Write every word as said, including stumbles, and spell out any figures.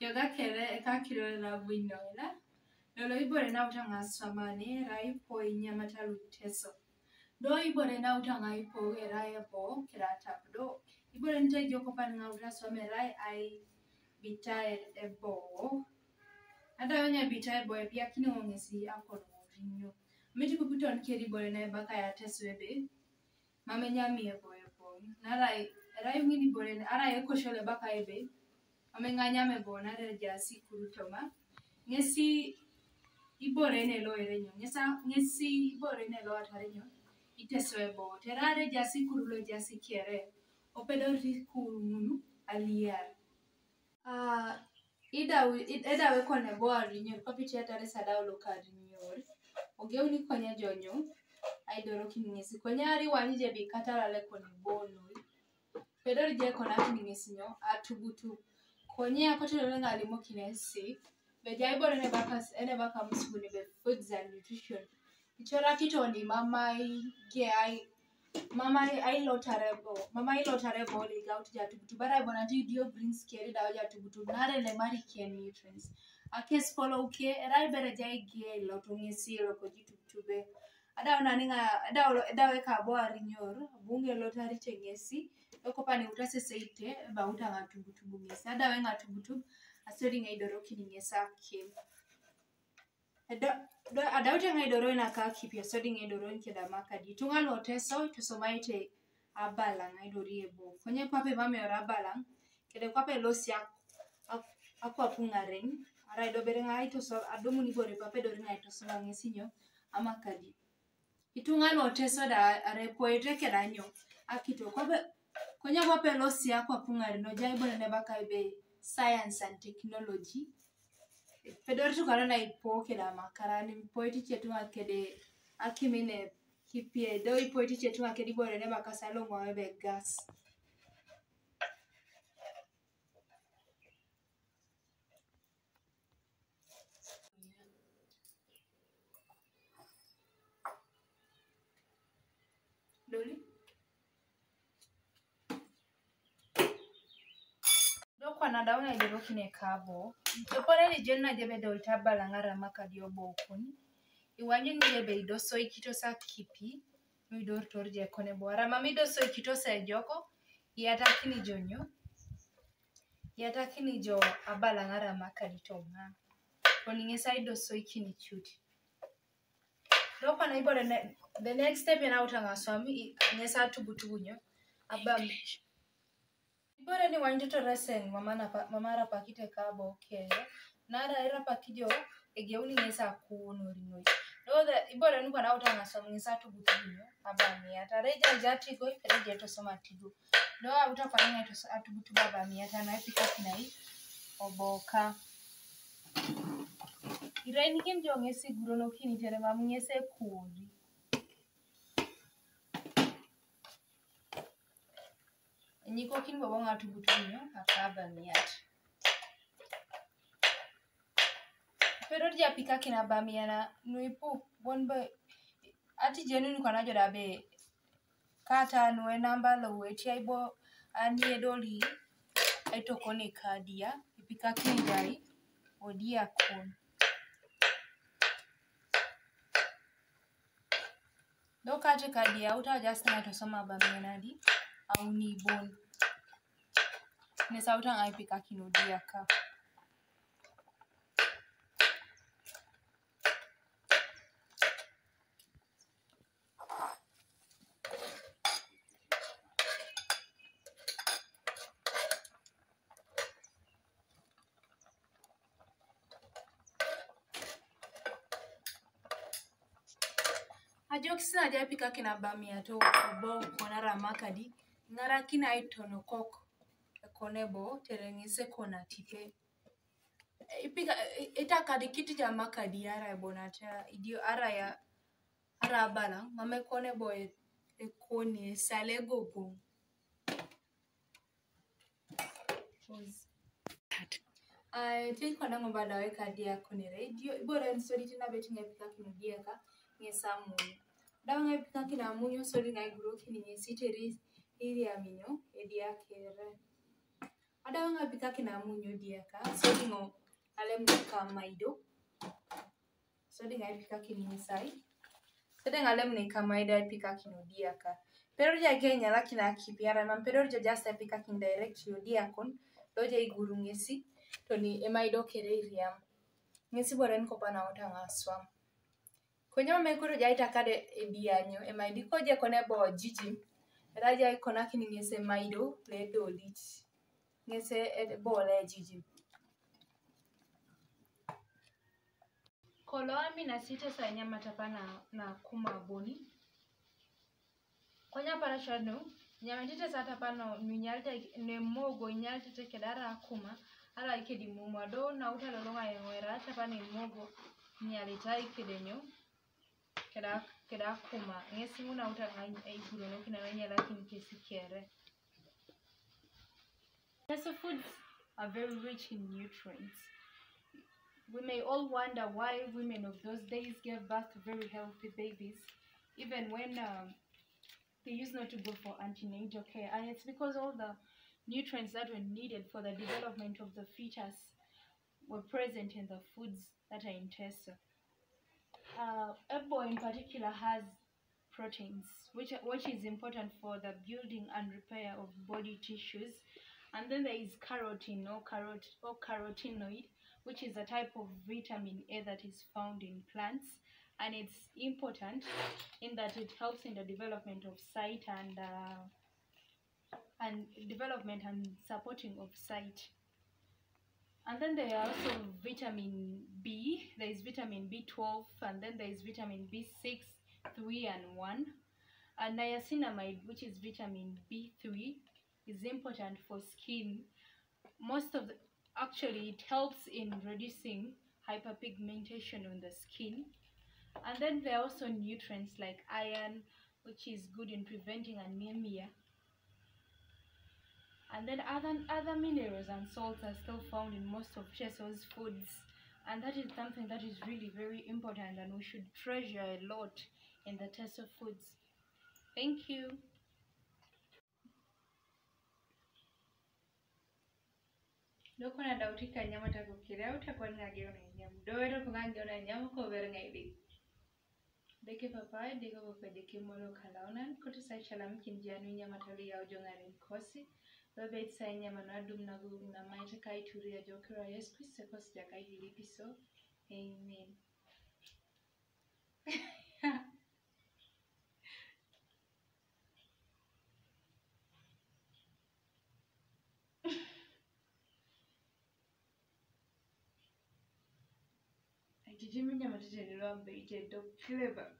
Yoga kere eka kiro na buino ina. Lolo ibore na utanga swamane, rai po inya matalu teso. Do ibore na utanga ipo era ebo kera tap do. Ibore nte joko pan nga uta swame rai ai bitae ebo. Ada onya bitae ebo e pia kini ngesi akolo rinyo. Miti kuputon keri bore na baka ya teso ebe. Mame nyami ebo ebo. Nara, era yungini bore, ara eko shole baka ebe. Mame nga nyame bo, nare jasi kuru toma. Ngesi ibore ne lo erenyo. Ngesa, ngesi ibore ne lo atarenyo. Iteso ebo. Terare jasi kuru lo jasi kere. Opedo ri kuru munu aliar. Ah, idawe, id-, edawe kone bo arinyor, papiti atare sadao lo karinyor. Ogeuni konye jonyo, aidoro kiningesi. Konye ari wani je bi katara le kone bo noi. Pedor je kona kiningesi nyo, atubutu. Konye akote lo ngali mo kinesi. Be jai bore ne baka, ene baka musuguni be foods and nutrition. Ichora kitoni mama i ge ai, mama i, ai lotare bo, mama i lotare bo le ga uti jatubutu. Bara bona ti dio greens keri da jatubutu. Nare le mari ke nutrients. Akes polo uke, erai bere jai ge lo to ngesi lo ko jitubutu be. Ada ona ninga, ada olo, ada we ka bo arinyor, bunge lotari chengesi. Oko pani uta seseite, ba uta ngatubutu ngesi. Ada we ngatubutu, asori ngai doro kiningesa ke. Ada, da, ada uta ngai doro ina ka kipi, asori ngai doro in keda makadi. Tunga lo teso, to somaite abala ngai dori ebo. Konye kwape mame ora abala, kede kwape losi ak-, ak-, akwa pungaren. Ara ido bere ngai to so, adomu ni bore kwape dori ngai to so ngesinyo, amakadi. Itunga lo teso da are poete keda nyo. Akito kwape, konye kwape losi akwa pungaren, no jai bore ne baka ibe science and technology. Pedor tu kara na ipo keda makara ni poeti chetu akede akimine kipie do ipoeti chetu akedi bore ne baka salo ngwa be gas. Doli. Do kwana dauna idoro kine kabo. Epore ni jenna jebe dol tabala ngara maka dio bokun. Iwanyu ni jebe idoso ikito sa kipi. Mi dor tor je kone bo. Ara mami doso ikito sa joko. Yata kini jonyo. Yata kini jo abala ngara maka di tonga. Koni ngesa idoso ikini chuti. Do kwana ibore ne, the next step ina utanga swami, i-, ngesa tubutubu nyo. Abam. Ibore ni wanjito resen mama na pa-, mama rapakite kabo kere. Nara rapaki jo, egeuni ngesa kuno rinoi. Do the, ibore ni kwana utanga swami ngesa tubutubu nyo. Abami, atareja jati goi, kereja to soma tigo. Do auta kwana ngai to s-, atubutubu abami, atana epika kinai. Oboka. Iraini kim jo ngesi gurono kini tere mamu ngese kuri. Nyiko kin bobo ngatu butunyo, akaba miat. Pero dia pika kina bamiana, nuipu, bon be, ati jenu ni kwana joda be, kata nue namba lo weti aibo, ani edoli, aito kone kadia, ipika kini dai, odia kon. Do kate kadi auta just na to soma ba menadi au ni bon. Ne sauta ngai pika kino dia ka. Ajok sina aja pika kina bamia to bo kona ramakadi ngara kina itono kok kone bo terengise kona tipe. Ipika ita kadi kiti ja makadi ara bonata idio ara ya ara bala mame kone bo e, e koni e sale gogo. Ai, tij kwana ng'ombe adawe ka dia kone radio. Ibore en sori tina beti ngai pika kino dia ka nge samu. Dawa ngai pika kina munyo sori ngai guro kini nge siteri iri aminyo e dia kere. Adawang'a pikakin amunyo diaka, so ding'o alem ne ka maido. So ding'o ai pikakin Nyasaye. So ding'o alem ne ka maido ai pikakin odiaka. Pero ja Kenya lakini akipiara mam pero jo jasa pikakin direct yo diakon. Do ja iguru ng'esi. To ni emaido kere iriam. Ng'esi boren kopa na ota ng'aswam. Konyo me koro jai takade e bianyo, ema idi ko je kone bo jiji. Era jai kona kini ng'ese maido le dolit. Ng'ese e bo le jiji. Kolo ami na sita sa nyama tapa na, na kuma boni. Konya para shano, nyama tite sa tapa no, mi nyal te ne mogo, nyal tite kedara kuma, ala ikedi mumwa do, na uta lolo nga yengwera, tapa ne mogo, nyal ita ikede nyo, keda, keda kuma, ng'esi muna uta nga iguro no kina no nyala kin kesi kere. Teso foods are very rich in nutrients. We may all wonder why women of those days gave birth to very healthy babies, even when um, they used not to go for antenatal care. And it's because all the nutrients that were needed for the development of the fetus were present in the foods that are in Teso. Uh, Ebo in particular has proteins, which, which is important for the building and repair of body tissues. And then there is carotene or, carot, or carotenoid, which is a type of vitamin A that is found in plants. And it's important in that it helps in the development of sight and uh, and development and supporting of sight. And then there are also vitamin B. There is vitamin B twelve, and then there is vitamin B six, three, and one. And niacinamide, which is vitamin B three, is important for skin. Most of the, actually, it helps in reducing hyperpigmentation on the skin. And then there are also nutrients like iron, which is good in preventing anemia. And then other, other minerals and salts are still found in most of Teso's foods. And that is something that is really very important and we should treasure a lot in the Teso foods. Thank you. Dokuna dauti kanyama tako kire utakwan ngage una nyam. Doero ko ngage una nyam ko ber ngai di. Deke papa, deke ko kaje kimolo kalaunan, kote sa chalam kin janu nyama tali yau jongaren kosi. Babet sa nyama na dum na gu na maita kai turi ya jokira Yesu Kristo kosi ja kai hili piso. Amen. Ai, titi minya matete lilo ambe ite do clever.